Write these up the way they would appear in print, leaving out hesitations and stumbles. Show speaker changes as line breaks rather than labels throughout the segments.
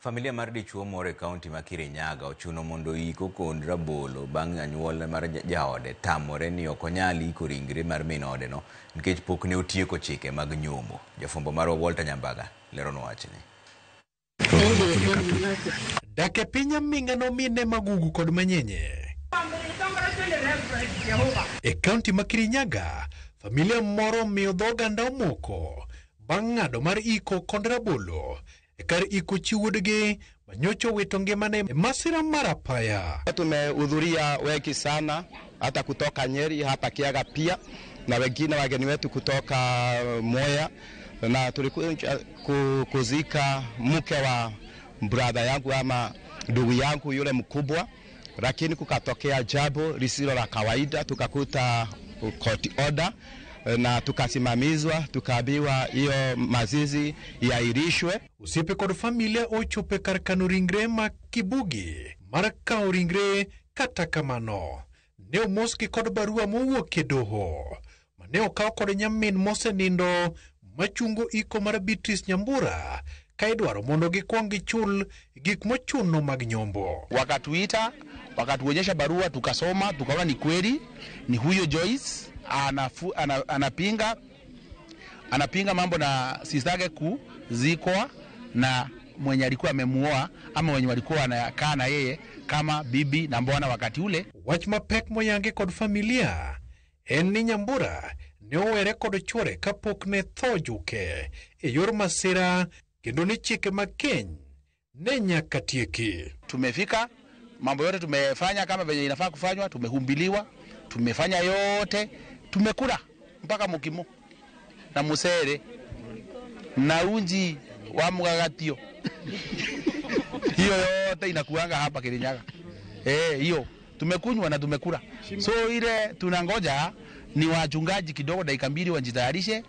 Familia mar dichuo moro e kaunti ma Kirinyaga ochuno mondo oik okond rabolo bang' anyuola mar jaode tamore ni ok onyal iko ringre mar min odeno nikech pok ne otieko chike mag nyombo. Jafwambo marwa Walter Nyambaga leronwa wachni.
Dak e piny aming'a nomine magugu kod manyenye. E kaunti ma Kirinyaga, familia moro omiyo dho oganda omoko bang' ng'ado mar iko kond rabolo e kar iko chi wuodgi manyocha owito ngimane e masira mar apaya.
Tumehudhuria wengi sana hata kutoka Nyeri hapa Kiaga pia na wengine wageni wetu kutoka Mwea, na tulikuja kuzika mke wa brother yangu ama ndugu yangu yule mkubwa, lakini kukatokea jambo lisilo la kawaida, tukakuta court order na tukasimamizwa, tukaambiwa hiyo mazishi iahirishwe.
Osiepe kod familia ochopo e kar kano ringre ma Kibugi mar kawo ringre. Kata kamano, ne omosgi kod barua mowuok e doho mane okaw kod nyamin mosenindo machungo iko mar Beatrice Nyambura ka idwaro mondo gikwong gichul gik mochuno mag nyombo.
Wakatuita, wakatuonyesha barua, tukasoma, tukaona ni kweli ni huyo Joyce anapinga mambo na sistake kuzikwa na mwenye alikuwa amemuoa ama wenye walikuwa wanakaa na yeye kama bibi na bwana wakati ule.
Wach mapek moyangi kod familia en ni Nyambura ne owere kod chuore kapok ne tho juke e yor masira kendo ni chike mag keny ne nyaka tieki.
Tumefika, mambo yote tumefanya kama venye inafaa kufanywa, tumehumbiliwa, tumefanya yote, tumekula mpaka mukimo na musere na unji wa mugagatio. Hiyo yote inakuanga hapa Kirinyaga. Hiyo tumekunywa na tumekula. So ile tunangoja ni wachungaji kidogo dakika mbili wajitayarishe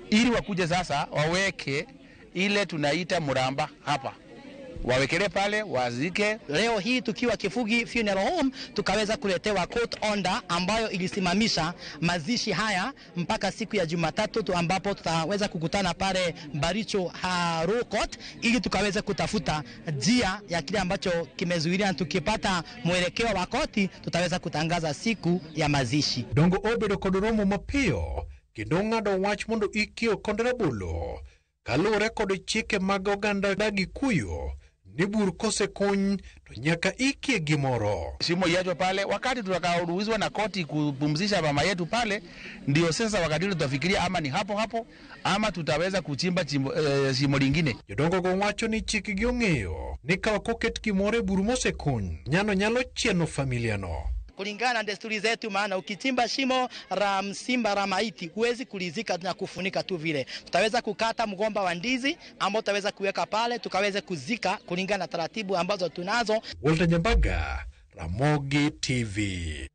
ili wakuje sasa waweke ile tunaita muramba hapa. Wawekele pale wazike.
Leo hii tukiwa Kifugi Funeral Home tukaweza kuletewa court order ambayo ilisimamisha mazishi haya mpaka siku ya Jumatatu tu, ambapo tutaweza kukutana pale Baricho Law Court ili tukaweza kutafuta njia ya kile ambacho kimezuilia, na tukipata mwelekeo wa koti tutaweza kutangaza siku ya mazishi.
Dongo obedo kod romo mapiyo kendo ng'ado wach mondo ikio kod rabolo kaluwore kod chike mag oganda Gikuyu ni bur kosekuny to nyaka ikie gimoro.
Shimo iachwe pale, wakati tutakaoruhusiwa na koti kupumzisha mama yetu pale, ndio sasa wakati ule tutafikiria ama ni hapo hapo ama tutaweza kuchimba shimo lingine.
Jodongo go wacho ni chikgi ong'eyo ni ka ok oket gimoro e bur mosekuny, nyano nyalo chieno familia no.
Kulingana na desturi zetu, maana ukichimba shimo la msimba la maiti huwezi kulizika na kufunika tu vile. Tutaweza kukata mgomba wa ndizi ambao tutaweza kuweka pale tukaweze kuzika kulingana na taratibu ambazo tunazo.
Walter Nyambaga, Ramogi TV.